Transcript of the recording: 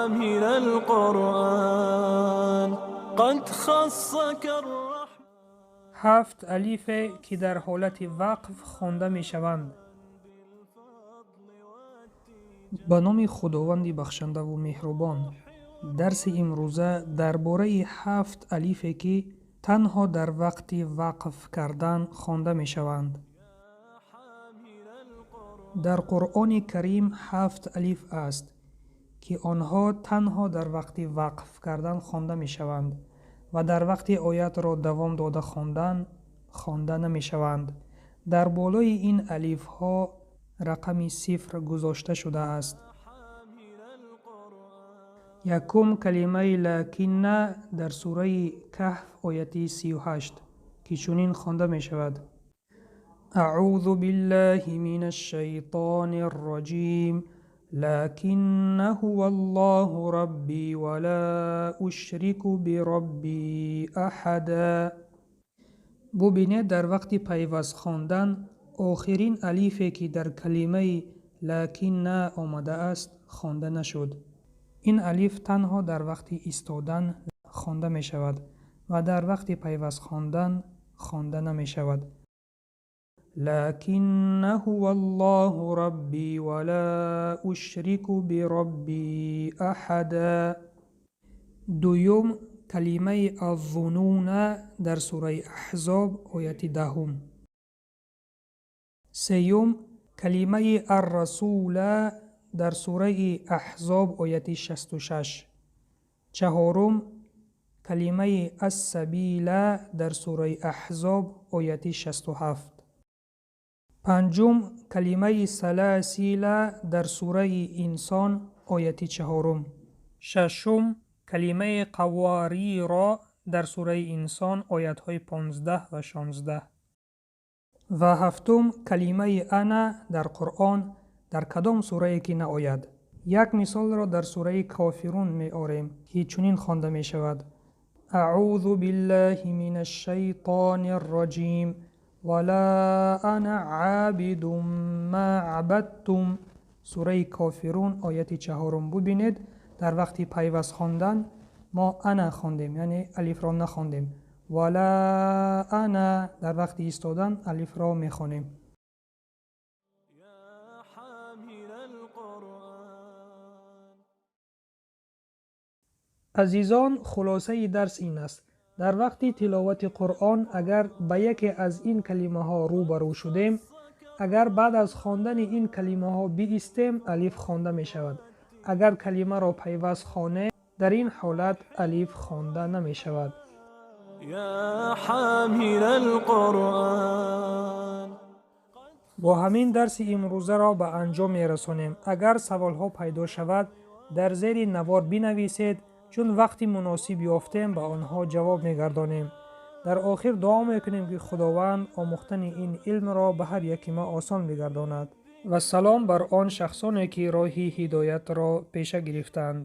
حامل القرآن قد خصك الرحمن. Ҳафт алифе, ки дар ҳолати вақф хонда мешаванд. Ба номи Худованди бахшандаву меҳрубон. Дарси имрӯза дар бораи ҳафт алифе, ки танҳо дар вақти вақф кардан хонда мешаванд. Дар Қуръони Карим ҳафт алиф аст, ки онҳо танҳо дар вақти вақф кардан хонда мешаванд ва дар вақти оятро давом дода хондан хонда намешаванд. Дар болои ин алифҳо рақами сифр гузошта шудааст. Якум: калимаи «лакинна» дар сураи Каҳф, ояти 38, ки чунин хонда мешавад: أعوذ بالله من الشيطان الرجيم، لكن هو الله ربي ولا أشرك بربي أحدا. Бубинед, дар вақти пайваст хондан охирин алифе, ки дар калимаи «лакинна» омадааст, хонда нашуд. Ин алиф танҳо дар вақти истодан хонда мешавад ва дар вақти пайваст хондан хонда намешавад. لكن هو الله ربي ولا أشرك بربي أحدا. Дуюм: калимаи «الظنون» дар сураи Аҳзоб, ояти 10-ум. Сеюм: калимаи «الرسول» дар сураи Аҳзоб, ояти 66. Чаҳорум: калимаи «السبيل» дар сураи Аҳзоб, ояти 67. Панҷум: калимаи «سلاسل» дар сураи Инсон, ояти чаҳорум. Шашум: калимаи «قوارير» дар сураи Инсон, оятҳои 15 ва 16. Ва ҳафтум: калимаи «أنا» дар Қуръон дар кадом сурае ки наояд. Як мисолро дар сураи Кофирун меорем, ки чунин хонда мешавад: أعوذ بالله من الشيطان الرجيم، ولا أنا عابد ما عبدتم. Сураи Кофирун, ояти чаҳорум. Бубинед, дар вақти пайваст хондан мо «أنا» хондем, яъне алифро нахондем. «ولا أنا». Дар вақти истодан алифро мехонем. يا حامل القرآن. Азизон, хулосаи дарс ин аст: дар вақти тиловати Қуръон агар ба яке аз ин калимаҳо рӯ ба рӯ шудем, агар баъд аз хондани ин калимаҳо биистем, алиф хонда мешавад. Агар калимаро пайваст хонем, дар ин ҳолат алиф хонда намешавад. يا حامل القرآن. Бо ҳамин дарси имрӯзаро ба анҷом мерасонем. Агар саволҳо пайдо шавад, дар зери навор бинависед, чун вақти муносиб ёфтем, ба онҳо ҷавоб мегардонем. Дар охир дуо мекунем, ки Худованд омӯхтани ин илмро ба ҳар яки мо осон бигардонад. Вассалом бар он шахсоне, ки роҳи ҳидоятро пеша гирифтаанд.